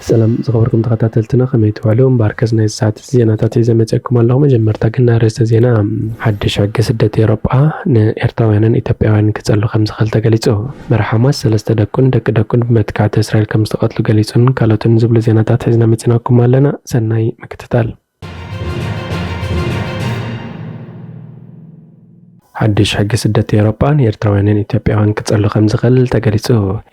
ሰላም ዝኸበርኩም ተኸታተልትና፣ ከመይ ትውዕሉ? እምበኣርከስ ናይዚ ሰዓት እዚ ዜናታት ሒዘ መጺኣኩም ኣለኹ። መጀመርታ ግን ኣርእስተ ዜና። ሓድሽ ሕጊ ስደት ኤውሮጳ ንኤርትራውያንን ኢትዮጵያውያንን ክጸሉ ከም ዝኽእል ተገሊጹ። መራሕ ሓማስ ሰለስተ ደቁን ደቂ ደቁን ብመጥቃዕቲ እስራኤል ከም ዝተቐትሉ ገሊጹን ካልኦትን ዝብሉ ዜናታት ሒዝና መጺናኩም ኣለና። ሰናይ ምክትታል። ሓድሽ ሕጊ ስደት ኤውሮጳ ንኤርትራውያንን ኢትዮጵያውያን ክጸሉ ከም ዝኽእል ተገሊጹ።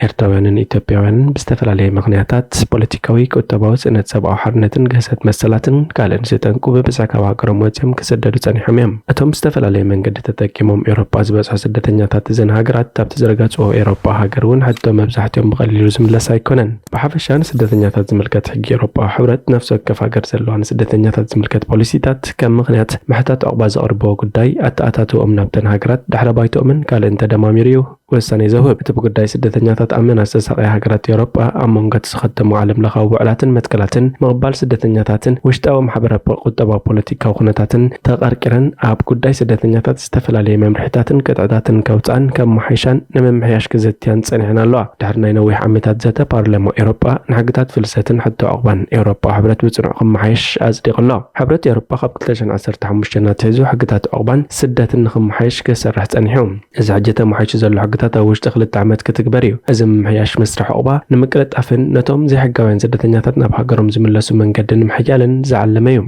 ኤርትራውያንን ኢትዮጵያውያንን ብዝተፈላለየ ምኽንያታት፣ ፖለቲካዊ፣ ቁጠባዊ፣ ስእነት ሰብኣዊ ሓርነትን ግህሰት መሰላትን ካልእን ዝጠንቁ ብብዝሒ ካብ ሃገሮም ወጺኦም ክስደዱ ጸኒሖም እዮም። እቶም ብዝተፈላለየ መንገዲ ተጠቂሞም ኤውሮጳ ዝበጽሑ ስደተኛታት እዘን ሃገራት ኣብቲ ዝረገጽዎ ኤውሮጳ ሃገር እውን ሕቶ መብዛሕትኦም ብቐሊሉ ዝምለስ ኣይኮነን። ብሓፈሻ ንስደተኛታት ዝምልከት ሕጊ ኤውሮጳዊ ሕብረት ነፍሲ ወከፍ ሃገር ዘለዋ ንስደተኛታት ዝምልከት ፖሊሲታት ከም ምኽንያት ምሕታት ዑቕባ ዘቕርብዎ ጉዳይ ኣተኣታትውኦም ናብተን ሃገራት ድሕረ ባይትኦምን ካልእን ተደማሚሩ እዩ ውሳኔ ዘውህብ። እቲ ብጉዳይ ስደተኛታት ኣመና ዝተሳቐያ ሃገራት ኤውሮጳ ኣብ መንጎ እቲ ዝኸተሞ ዓለም ለኻዊ ውዕላትን መትከላትን ምቕባል ስደተኛታትን ውሽጣዊ ማሕበረ ቁጠባዊ ፖለቲካዊ ኩነታትን ተቐርቂረን ኣብ ጉዳይ ስደተኛታት ዝተፈላለየ መምርሒታትን ቅጥዕታትን ከውፅኣን ከመሓይሻን ንምምሕያሽ ክዘትያን ጸኒሐን ኣለዋ። ድሕሪ ናይ ነዊሕ ዓመታት ዘተ ፓርላማ ኤውሮጳ ንሕግታት ፍልሰትን ሕቶ ዑቕባን ኤውሮጳ ሕብረት ብጽኑዕ ክመሓየሽ ኣጽዲቑ ኣሎ። ሕብረት ኤውሮጳ ካብ ክልተ ሽሕን ዓሰርተ ሓሙሽተ ኣትሒዙ ሕግታት ዑቕባን ስደትን ንክመሓየሽ ክሰርሕ ጸኒሑ። እዚ ሕጂ ተመሓይሹ ዘሎ ሕግታት ኣብ ውሽጢ ክልተ ዓመት ክትግበር እዩ። እዚ ምምሕያሽ መስርሕ ዑቕባ ንምቅልጣፍን ነቶም ዘይሕጋውያን ስደተኛታት ናብ ሃገሮም ዝምለሱ መንገዲ ንምሕያልን ዝዓለመ እዩ።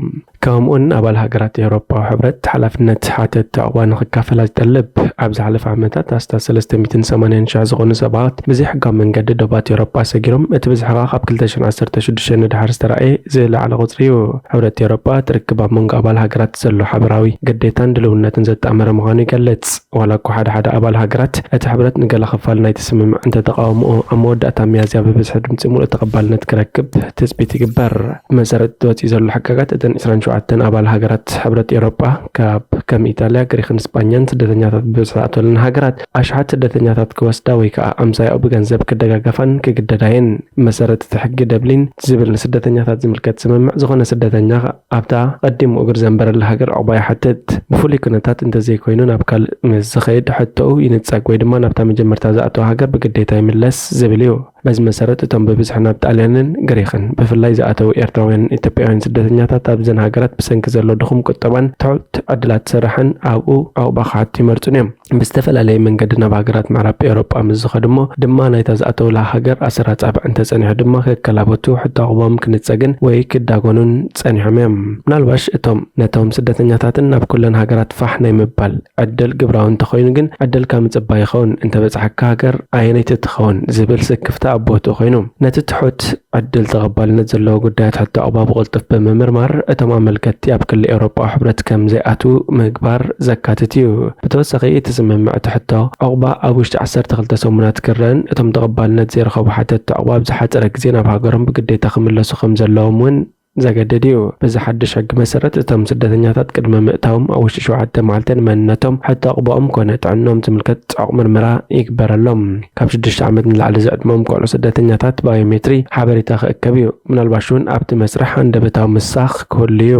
ከምኡውን ኣባል ሃገራት ኤውሮጳዊ ሕብረት ሓላፍነት ሓተትቲ ዑቕባ ንክካፈላ ዝጠልብ። ኣብ ዝሓለፈ ዓመታት ኣስታት ሰለስተ ሚእትን ሰማንያን ሽሕ ዝኾኑ ሰባት ብዘይሕጋዊ መንገዲ ዶባት ኤውሮጳ ሰጊሮም፣ እቲ ብዝሒ ኸኣ ካብ ክልተ ሽሕን ዓሰርተ ሽዱሽተ ንድሓር ዝተራእየ ዝለዓለ ቁጽሪ እዩ። ሕብረት ኤውሮጳ እቲ ርክብ ኣብ መንጎ ኣባል ሃገራት ዘሎ ሓበራዊ ግዴታን ድልውነትን ዘጣመረ ምዃኑ ይገልጽ። ዋላ እኳ ሓደ ሓደ ኣባል ሃገራት እቲ ሕብረት ንገለ ክፋል ናይቲ ስምምዕ እንተተቓወምኦ፣ ኣብ መወዳእታ ሚያዝያ ብብዝሒ ድምጺ ምሉእ ተቐባልነት ክረክብ ትጽቢት ይግበር። ብመሰረት እቲ ወጺኡ ዘሎ ሕጋጋት፣ እተን ዕስራን ሸውዓተን ኣባል ሃገራት ሕብረት ኤውሮጳ፣ ካብ ከም ኢጣልያ፣ ግሪኽን ስጳኛን ስደተኛታት ብብዝሒ ዝኣትወለን ሃገራት፣ ኣሽሓት ስደተኛታት ክወስዳ ወይ ከኣ ኣምሳያኡ ብገንዘብ ክደጋገፋን ክግደዳ እየን። ብመሰረት እቲ ሕጊ ደብሊን ዝብል ንስደተኛታት ዝምልከት ስምምዕ፣ ዝኾነ ስደተኛ ኣብታ ቀዲሙ እግሩ ዘንበረላ ሃገር ዑቕባ ይሓትት። ብፍሉይ ኩነታት እንተዘይኮይኑ፣ ናብ ካልእ ምስ ዝኸይድ ሕቶኡ ይንጸግ ወይ ድማ ናብታ መጀመርታ ዝኣተወ ሃገር ብግዴታ ይምለስ ዝብል እዩ። በዚ መሰረት፣ እቶም ብብዝሒ ናብ ጣልያንን ግሪኽን ብፍላይ ዝኣተዉ ኤርትራውያንን ኢትዮጵያውያን ስደተኛታት፣ ኣብዘን ሃገራት ብሰንኪ ዘሎ ድኹም ቁጠባን ትሑት ዕድላት ስራሕን ኣብኡ ዑቕባ ክሓቱ ይመርጹን እዮም። ብዝተፈላለየ መንገዲ ናብ ሃገራት ምዕራብ ኤውሮጳ ምስ ዝኸዱ እሞ ድማ፣ ናይታ ዝኣተውላ ሃገር ኣሰር ኣጻብዕ እንተጸኒሑ ድማ፣ ከከላበቱ ሕቶ ዑቕባኦም ክንጸግን ወይ ክዳጎኑን ጸኒሖም እዮም። ምናልባሽ እቶም ነቶም ስደተኛታትን ናብ ኩለን ሃገራት ፋሕ ናይ ምባል ዕድል ግብራዊ እንተኾይኑ ግን፣ ዕድልካ ምጽባይ ይኸውን፣ እንተበጻሕካ ሃገር ኣየነይቲ ትኸውን ዝብል ስክፍታ ኣብ ቦትኡ ኮይኑ፣ ነቲ ትሑት ዕድል ተቐባልነት ዘለዎ ጉዳያት ሕቶ ዑቕባ ብቕልጡፍ ብምምርማር፣ እቶም ኣመልከትቲ ኣብ ክሊ ኤውሮጳዊ ሕብረት ከም ዘይኣትዉ ምግባር ዘካትት እዩ። ብተወሳኺ፣ እቲ ስምምዕ እቲ ሕቶ ዑቕባ ኣብ ውሽጢ ዓሰርተ ክልተ ሰሙናት ክረኣን፣ እቶም ተቐባልነት ዘይረኸቡ ሓተትቲ ዑቕባ ኣብ ዝሓጸረ ግዜ ናብ ሃገሮም ብግዴታ ክምለሱ ከም ዘለዎም እውን ዘገድድ እዩ። በዚ ሓድሽ ሕጊ መሰረት፣ እቶም ስደተኛታት ቅድሚ ምእታዎም ኣብ ውሽጢ ሸውዓተ መዓልቲ ንመንነቶም፣ ሕቶ ዑቕባኦም ኮነ ጥዕንኦም ዝምልከት ጽዑቕ ምርመራ ይግበረሎም። ካብ ሽዱሽተ ዓመት ንላዕሊ ዝዕድመኦም ቆልዑ ስደተኛታት ባዮሜትሪ ሓበሬታ ክእከብ እዩ። ምናልባሽ እውን ኣብቲ መስርሕ ሃንደበታዊ ምሳኽ ክህሉ እዩ።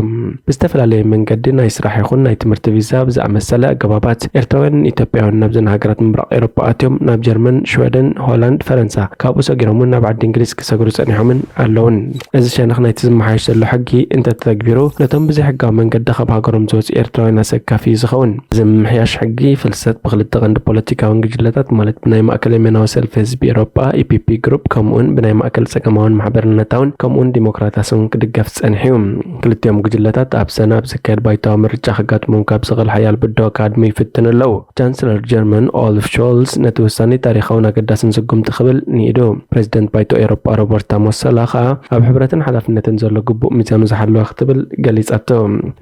ብዝተፈላለየ መንገዲ ናይ ስራሕ ይኹን ናይ ትምህርቲ ቪዛ ብዝኣመሰለ ኣገባባት፣ ኤርትራውያንን ኢትዮጵያውያንን ናብዘን ሃገራት ምብራቕ ኤውሮጳ ኣትዮም ናብ ጀርመን፣ ሽወደን፣ ሆላንድ፣ ፈረንሳ፣ ካብኡ ሰጊሮም እውን ናብ ዓዲ እንግሊዝ ክሰግሩ ጸኒሖምን ኣለውን። እዚ ሸነኽ ናይቲ ዝመሓየሽ ዘሎ ሕጊ እንተተተግቢሩ፣ ነቶም ብዘይሕጋዊ መንገዲ ካብ ሃገሮም ዝወጹ ኤርትራውያን ኣሰካፊ እዩ ዝኸውን። እዚ ምምሕያሽ ሕጊ ፍልሰት ብክልተ ቀንዲ ፖለቲካውን ጉጅለታት፣ ማለት ብናይ ማእከል የማናዊ ሰልፊ ህዝቢ ኤውሮጳ፣ ኢፒፒ ግሩፕ፣ ከምኡውን ብናይ ማእከል ጸገማውን ማሕበርነታውን ከምኡውን ዲሞክራታስን ክድገፍ ጸኒሑ እዩ። ክልቲኦም ጉጅለታት ኣብ ሰነ ኣብ ዝካየድ ባይታዊ ምርጫ ከጋጥሞም ካብ ዝኽእል ሓያል ብድሆ ክሃድሙ ይፍትኑ ኣለዉ። ቻንስለር ጀርመን ኦልፍ ሾልስ ነቲ ውሳኔ ታሪኻውን ኣገዳስን ስጉምቲ ክብል ንኢዱ። ፕሬዚደንት ባይቶ ኤውሮጳ ሮበርታ ሞሰላ ከኣ ኣብ ሕብረትን ሓላፍነትን ዘሎ ግቡእ ሚዛኑ ዝሓለወ ክትብል ገሊጻቶ።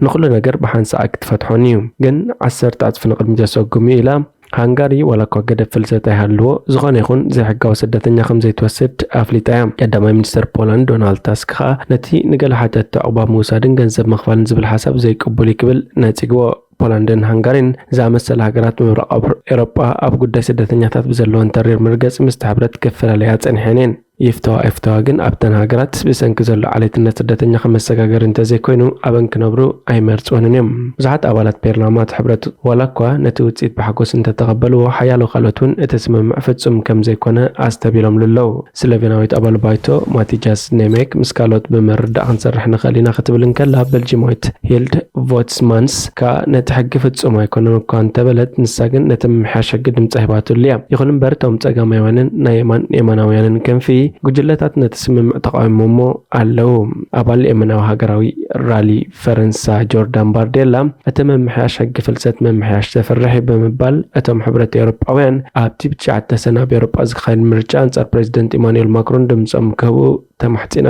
ንኹሉ ነገር ብሓንሳእ ክትፈትሖን እዩ፣ ግን ዓሰርተ ዕጽፊ ንቕድሚት ዘሰጉም እዩ ኢላ። ሃንጋሪ ዋላ እኳ ገደብ ፍልሰት ኣይሃልዎ፣ ዝኾነ ይኹን ዘይሕጋዊ ስደተኛ ከም ዘይትወስድ ኣፍሊጣ እያ። ቀዳማይ ሚኒስተር ፖላንድ ዶናልድ ታስክ ከኣ ነቲ ንገለ ሓተትቲ ዑቕባ ምውሳድን ገንዘብ ምኽፋልን ዝብል ሓሳብ ዘይቅቡል እዩ ክብል ነጺግዎ። ፖላንድን ሃንጋሪን ዝኣመሰላ ሃገራት ምብራቕ ኣብ ኤውሮጳ ኣብ ጉዳይ ስደተኛታት ብዘለወን ተሪር መርገጺ ምስቲ ሕብረት ክፈላለያ ጸኒሐን እየን። ይፍተዋ ኣይፍተዋ ግን ኣብተን ሃገራት ብሰንኪ ዘሎ ዓሌትነት ስደተኛ ከም መሰጋገሪ እንተዘይኮይኑ ኣበን ክነብሩ ኣይመርጽወንን እዮም። ብዙሓት ኣባላት ፓርላማ እቲ ሕብረት ዋላ እኳ ነቲ ውጽኢት ብሓጎስ እንተተቐበልዎ፣ ሓያሎ ካልኦት እውን እቲ ስምምዕ ፍጹም ከም ዘይኮነ ኣስተብሂሎምሉ ኣለዉ። ስሎቬናዊት ኣባል ባይቶ ማቲጃስ ኔሜክ ምስ ካልኦት ብምርዳእ ክንሰርሕ ንኽእል ኢና ክትብል እንከላ፣ በልጂማዊት ሂልድ ቮትስማንስ ከኣ ነቲ ሕጊ ፍጹም ኣይኮነን እኳ እንተበለት፣ ንሳ ግን ነቲ ምምሕያሽ ሕጊ ድምጻ ሂባትሉ እያ። ይኹን እምበር እቶም ጸጋማውያንን ናይ የማን የማናውያንን ክንፊ ጉጅለታት ነቲ ስምምዕ ተቓዊሞሞ ኣለዉ። ኣባል የመናዊ ሃገራዊ ራሊ ፈረንሳ ጆርዳን ባርዴላ፣ እቲ ምምሕያሽ ሕጊ ፍልሰት ምምሕያሽ ዘፍርሕ እዩ ብምባል፣ እቶም ሕብረት ኤውሮጳውያን ኣብቲ ብትሽዓተ ሰነ ኣብ ኤውሮጳ ዝካየድ ምርጫ ኣንጻር ፕሬዚደንት ኢማኑኤል ማክሮን ድምጾም ክህቡ ተማሕጺና።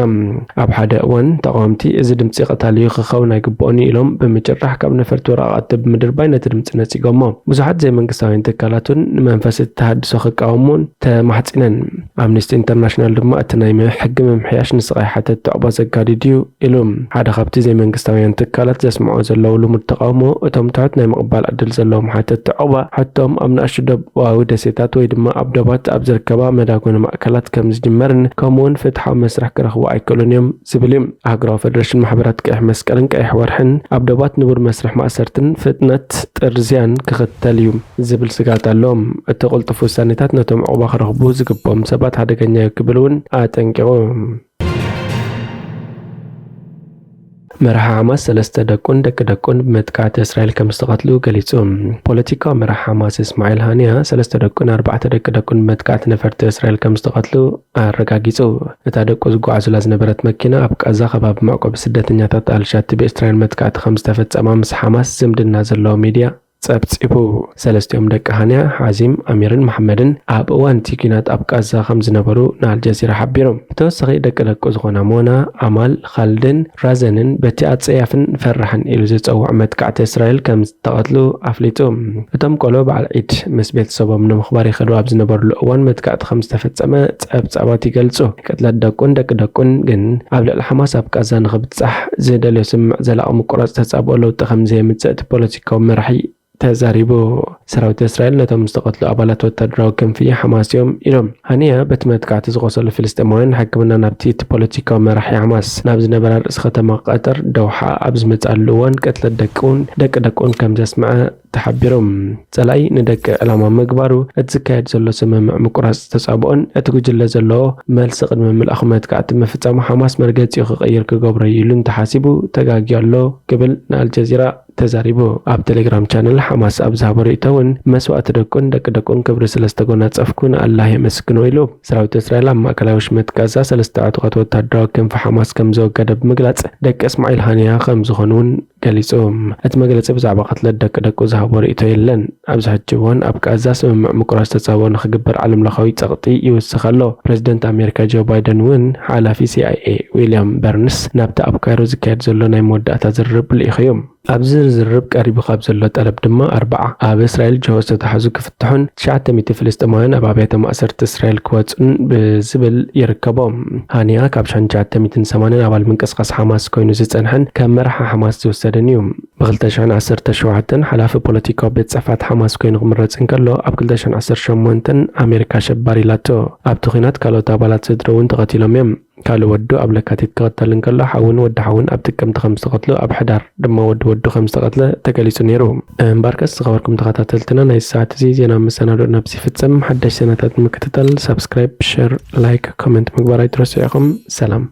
ኣብ ሓደ እዋን ተቓወምቲ፣ እዚ ድምጺ ቀታሊ እዩ፣ ክኸውን ኣይግብኦን እዩ ኢሎም ብምጭራሕ ካብ ነፈርቲ ወረቓቕቲ ብምድርባይ ነቲ ድምጺ ነጺጎሞ። ብዙሓት ዘይመንግስታውያን ትካላት እውን ንመንፈስ እቲ ተሃድሶ ክቃወሙን ተማሕጺነን። ኣምነስቲ ኢንተርናሽናል ድማ እቲ ናይ ሕጊ ምምሕያሽ ንስቓይ ሓተትቲ ዕቑባ ዘጋድድ እዩ ኢሉ። ሓደ ካብቲ ዘይመንግስታውያን ትካላት ዘስምዖ ዘለዉ ልሙድ ተቓውሞ፣ እቶም ትሑት ናይ ምቕባል ዕድል ዘለዎም ሓተትቲ ዕቑባ ሕቶኦም ኣብ ንኣሽቱ ደቡባዊ ደሴታት ወይ ድማ ኣብ ዶባት ኣብ ዝርከባ መዳጎኒ ማእከላት ከም ዝጅመርን ከምኡውን ፍትሓዊ መስርሕ ክረኽቡ ኣይክእሉን እዮም ዝብል እዩ። ኣህጉራዊ ፈደረሽን ማሕበራት ቀይሕ መስቀልን ቀይሕ ወርሕን ኣብ ዶባት ንቡር መስርሕ ማእሰርትን ፍጥነት ጥርዝያን ክኽተል እዩ ዝብል ስግኣት ኣለዎም። እቲ ቅልጡፍ ውሳኔታት ነቶም ዕቑባ ክረኽቡ ዝግብኦም ሰባት ሓደገኛ እዩ ክብል እውን ኣጠንቂቑ። መራሒ ሓማስ ሰለስተ ደቁን ደቂ ደቁን ብመጥቃዕቲ እስራኤል ከም ዝተቐትሉ ገሊጹ። ፖለቲካዊ መራሒ ሓማስ እስማዒል ሃኒያ ሰለስተ ደቁን ኣርባዕተ ደቂ ደቁን ብመጥቃዕቲ ነፈርቲ እስራኤል ከም ዝተቐትሉ ኣረጋጊጹ። እታ ደቁ ዝጓዓዙላ ዝነበረት መኪና ኣብ ቃዛ ከባቢ መዕቆቢ ስደተኛታት ኣልሻቲ ብእስራኤል መጥቃዕቲ ከም ዝተፈጸማ ምስ ሓማስ ዝምድና ዘለዎ ሚድያ ጸብጺቡ። ሰለስቲኦም ደቂ ሃንያ፣ ሓዚም፣ ኣሚርን መሓመድን ኣብ እዋን እቲ ኲናት ኣብ ቃዛ ከም ዝነበሩ ንኣልጀዚራ ሓቢሩ። ብተወሳኺ ደቂ ደቁ ዝኾና ሞና፣ ኣማል፣ ኻልድን ራዘንን በቲ ኣጸያፍን ፈራሕን ኢሉ ዝጸውዖ መጥቃዕቲ እስራኤል ከም ዝተቐትሉ ኣፍሊጡ። እቶም ቆልዑ በዓል ዒድ ምስ ቤተሰቦም ንምኽባር ይኸዱ ኣብ ዝነበሩሉ እዋን መጥቃዕቲ ከም ዝተፈጸመ ጸብጻባት ይገልጹ። ቅትለት ደቁን ደቂ ደቁን ግን ኣብ ልዕሊ ሓማስ ኣብ ቃዛ ንኽብጻሕ ዝደልዮ ስምምዕ ዘላቒ ምቁራጽ ተጻብኦ ለውጢ ከም ዘየምጽእ እቲ ፖለቲካዊ መራሒ ተዛሪቡ። ሰራዊት እስራኤል ነቶም ዝተቐትሉ ኣባላት ወታደራዊ ክንፊ ሓማስ እዮም ኢሎም። ሃንያ በቲ መጥቃዕቲ ዝቖሰሉ ፍልስጤማውያን ሕክምና ናብቲ እቲ ፖለቲካዊ መራሒ ሓማስ ናብ ዝነበራ ርእሲ ከተማ ቀጠር ደውሓ ኣብ ዝመጽኣሉ እዋን ቅትለት ደቁን ደቂ ደቁን ከም ዘስምዐ ተሓቢሩ። ጸላኢ ንደቂ ዕላማ ምግባሩ፣ እቲ ዝካየድ ዘሎ ስምምዕ ምቁራጽ ተጻብኦን እቲ ጉጅለ ዘለዎ መልሲ ቅድሚ ምልኣኹ መጥቃዕቲ ምፍጻሙ ሓማስ መርገጺኡ ክቕይር ክገብሮ እዩ ኢሉ እንተሓሲቡ ተጋግዩ ኣሎ ክብል ንኣልጀዚራ ተዛሪቡ። ኣብ ቴሌግራም ቻነል ሓማስ ኣብ ዝሃቦ ርእይቶ እውን፣ መስዋእቲ ደቁን ደቂ ደቁን ክብሪ ስለ ዝተጎናጸፍኩ ንኣላህ የመስግኖ ኢሉ። ሰራዊት እስራኤል ኣብ ማእከላይ ወሽመጥ ጋዛ ሰለስተ ዕጡቓት ወታደራዊ ክንፊ ሓማስ ከም ዘወገደ ብምግላጽ፣ ደቂ እስማዒል ሃንያ ከም ዝኾኑ እውን ገሊጹ። እቲ መግለጺ ብዛዕባ ቅትለት ደቂ ደቁ ዝሃቦ ርእይቶ የለን። ኣብዚ ሕጂ እዋን ኣብ ጋዛ ስምምዕ ምቁራጽ ተጻብኦ ንኽግበር ዓለምለኻዊ ጸቕጢ ይውስኽ ኣሎ። ፕሬዚደንት ኣሜሪካ ጆ ባይደን እውን ሓላፊ ሲ ኣይ ኤ ዊልያም በርንስ ናብቲ ኣብ ካይሮ ዝካየድ ዘሎ ናይ መወዳእታ ዝርርብ ልኢኹ እዩ። ኣብዚ ዝርርብ ቀሪቡ ካብ ዘሎ ጠለብ ድማ ኣርብዓ ኣብ እስራኤል ጅሆ ዝተታሕዙ ክፍትሑን ትሽዓተ ሚእቲ ፍልስጤማውያን ኣብ ኣብያተ ማእሰርቲ እስራኤል ክወጹን ብዝብል ይርከቦም። ሃንያ ካብ ሸሕን ትሽዓተ ሚእትን ሰማንያን ኣባል ምንቅስቓስ ሓማስ ኮይኑ ዝጸንሐን ከም መራሒ ሓማስ ዝውሰድን እዩ። ብ ክልተ ሽሕን ዓሰርተ ሸውዓተን ሓላፊ ፖለቲካዊ ቤት ጽሕፈት ሓማስ ኮይኑ ክምረጽ እንከሎ፣ ኣብ ክልተ ሽሕን ዓሰርተ ሸሞንተን ኣሜሪካ ኣሸባሪ ኢላቶ። ኣብቲ ኲናት ካልኦት ኣባላት ስድርኡ እውን ተቐቲሎም እዮም። ካልእ ወዱ ኣብ ለካቲት ክቕተል እንከሎ፣ ሓውን ወዲ ሓውን ኣብ ጥቅምቲ ከም ዝተቐትሉ፣ ኣብ ሕዳር ድማ ወዲ ወዱ ከም ዝተቐትለ ተገሊጹ ነይሩ። እምበኣርከስ ዝኸበርኩም ተኸታተልትና፣ ናይ ሰዓት እዚ ዜና መሰናድኦ ናብዚ ይፍጸም። ሓደሽ ዜናታት ንምክትታል ሳብስክራይብ፣ ሸር፣ ላይክ፣ ኮመንት ምግባር ኣይትረስዑ ኢኹም። ሰላም።